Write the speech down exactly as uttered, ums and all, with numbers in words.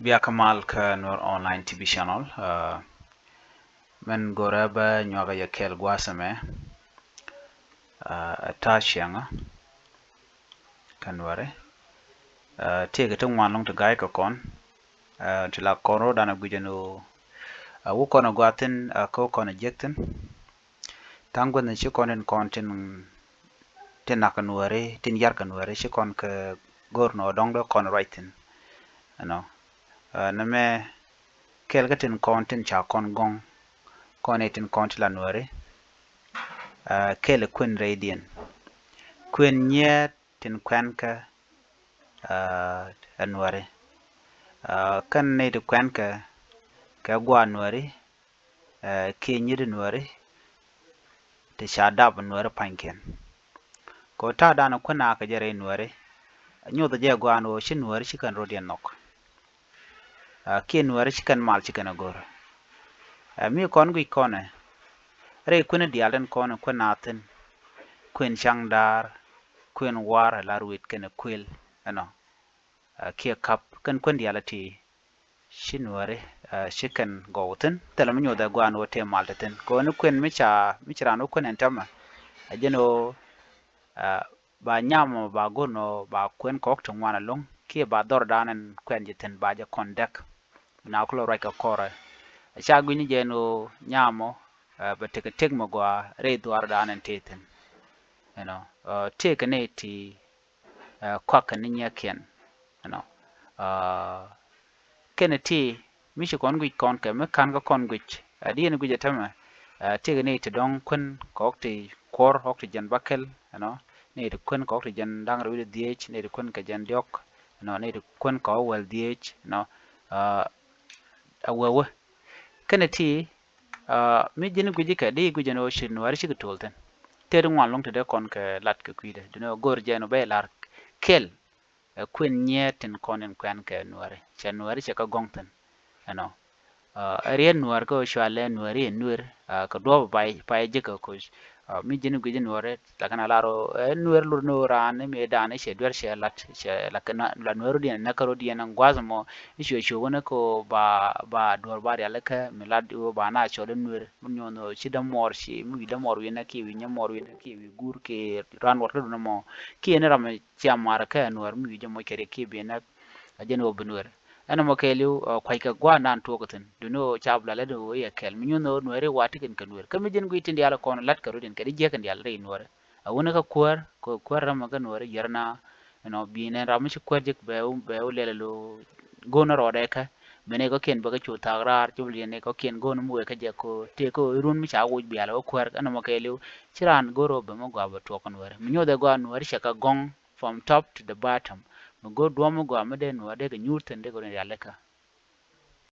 Bia kä mal kä Nuer Online T V Channel. Mɛn go̱rɛ bä nyuakä yɛ kɛɛl gua̱a̱th ɛmɛ. Ɛ ta̱a̱ ciɛŋä kä Nuɛri. Tëëkɛ ti ŋuan lɔ̱ŋ ti ga̱a̱c kɛ kɔn. Ti la kɔn ro̱o̱dan ɛ gui̱cɛ ni ɣöö wä kɔn ɛ gua̱a̱th thi̱n, kä wä kɔn ɛ jiäk thi̱n. Tha̱a̱ŋ guäthni ci kɔn tin kɔn tin, tin nak kɛ Nuɛri, tin yar kɛ Nuɛri, ci kɔn kɛ go̱r nɔ dɔ̱ŋ dee kɔn ruac thi̱n. Ɛnɔ. Nɛmɛ kɛl kä tin kɔn tin ca kɔn gɔ̱ŋ, kɔn i̱ tin kɔn ti la Nuɛri. Kɛl ɛ kuën rɛydiɛn. Kuën nyiɛɛt tin kuɛnkɛ ɛ Nuɛri. Kɛn ni ti kuɛnkɛ kɛ gua̱a̱ Nuɛri, kiɛ nyiet Nuɛri ti ca dap Nuɛri pa̱nykiɛn. Kɛ ɣöö ta̱a̱ danɔ kuän a kɛ jɛ rɛy Nuɛri, nyothɛ jɛ gua̱a̱n ɣöö ci Nuɛri ci kɛn rɔ̱diɛn nhɔk. Kiɛ Nuɛri ci kɛn mal ci kɛn a go̱r. Mi kɔn guic kɔnɛ rɛy kuën diaal tin kɔn kuän a thi̱n, kuën caŋ daar, kuën war, lar wit kɛnɛ kuël ɛnɔ. Kiɛ kap kɛn kuän diaal a ti ci Nuɛri ci kɛn gɔw thi̱n. Thilɛ mi nyothɛ gua̱a̱n wä tëë mal ti thi̱n kɛ ɣöö ni kuën mi ca, mi ci raan wä kuën ɛn täämɛ. Ɛ jɛn ɣöö ba nyam ɔ ba go̱r nɔ ba kuën kɔk ti ŋuan ɛlɔ̱ŋ kiɛ ba dhɔr dan ɛn kuɛn ji̱ thi̱n ba jɛ kɔn däk. Na kulɔ ruac kɛ kɔrɛ. Ca gui̱ni jɛ ni ɣöö nyam ɔ bɛ tekɛ tek mɛ gɔaa rɛy dhuaar dan ɛn tëë thi̱n. Ɛnɔ tëëkɛ ni ti kuak kɛ ni nyiɛkiɛn. Ɛnɔ kɛnɛ ti mi ci kɔn guic kɔn kɛ mi ka̱n kä kɔn guic. Ɛ diɛn guic ɛ tämɛ. Tëëkɛ ni ti dɔ̱ŋ kuän kɔk ti kuɔr kɔk ti jɛn bakɛl. Ɛnɔ ni ti kuän kɔk ti jɛn da̱ŋ rɛw wi̱cdɛ dhieec, ni ti kuän kɛ jɛn diɔ̱k. Ɛnɔ ni ti kuän kɔk wäl dhieec. Ɛnɔ a wewä kɛnɛ ti mi ji̱n guic kɛ di guic ɛn ɣöö ci Nuɛri cikɛ to̱l thi̱n. Tëë ti ŋuan lɔ̱ŋ ti dee kɔn kɛ lat kɛ kui̱dɛ duni ɣöö go̱r jɛ ɛn ɣöö bɛ lar kɛl. Ɛ kuën nyiɛɛt tin kɔn in kuɛn kɛ Nuɛri cɛ Nuɛri cɛ kä gɔ̱ŋ thi̱n. Ɛnɔ ɛ riet Nuɛr kä ɣöö cua lɛ Nuɛri in Nuɛr kɛ duɔ̱ɔ̱p pay pay ji̱ kɛ koc. Mi ji̱n guic Nuɛri lakin a lar ɣöö ɛ Nuɛr lur ni ɣöö raan ni mëëdan i̱ cɛ duer cɛ lat cɛ lakin la Nuɛr rɔ̱diɛn näk kä rɔ̱diɛn ɛn gua̱a̱th ɛmɔ i̱ cuɛ cuɛ wänä kɛ ɣöö ba ba duɔ̱ɔ̱r ba rialikä mi lat ɣöö ba na cɔl i̱ Nuɛr mi nyuɔ̱n ɣöö ci dämuɔɔr ci mi wi̱i̱ dämuɔɔr wi̱i̱ näk kiɛ wi̱i̱ nyämuɔɔr wi̱i̱ näk kiɛ wi̱i̱ guur kiɛ raan wät kä dun ɛmɔ kiɛ ni ram cia mar kä ɛ Nuɛr mi wi̱i̱ jɛ moc kɛ riɛk kiɛ bi näk. A jɛn ɣöö bi Nuɛr ɛn ɛmɔ kɛɛliw kuackɛ gua̱a̱r nan tuɔɔk thi̱n duni ɣöö ca bi la lät ɣöö i̱ ɛ kɛl mi nyuɔ̱n ɣöö Nuɛr i̱ wa tikin kɛ Nuɛr kä mi ji̱n guic tin diaal kɔn la̱t kɛ rɔ̱diɛn kɛ di jiäk in diaal rɛy Nuɛr. A wuni kä kuäär kɛ kuäär rämɛ kä Nuɛr yär na. Ɛnɔ bi nɛn ram mi ci kuäär jek bɛ wä bɛ wä lɛl lo go̱n rɔɔdɛ kä. Bɛ nɛ kɔkiɛn bɛ kä cu thak raar cop liɛn nɛ kɔkiɛn go̱n mi wee kä jɛ ko tëë ko irun mi ca woc bial wä kuäär ɛnɔ mɔ kɛɛliw. Ci raan go̱r wä bɛ mi gɔaa bɛ tuɔk kä Nuɛr mi nyothɛ gɔaa Nuɛr cɛ kä gɔŋ from top to the bottom. Mi go̱r duɔ̱m mi gɔaa mi dee Nuɛr dee kɛ nyuur thin dee kɛ run rialikä.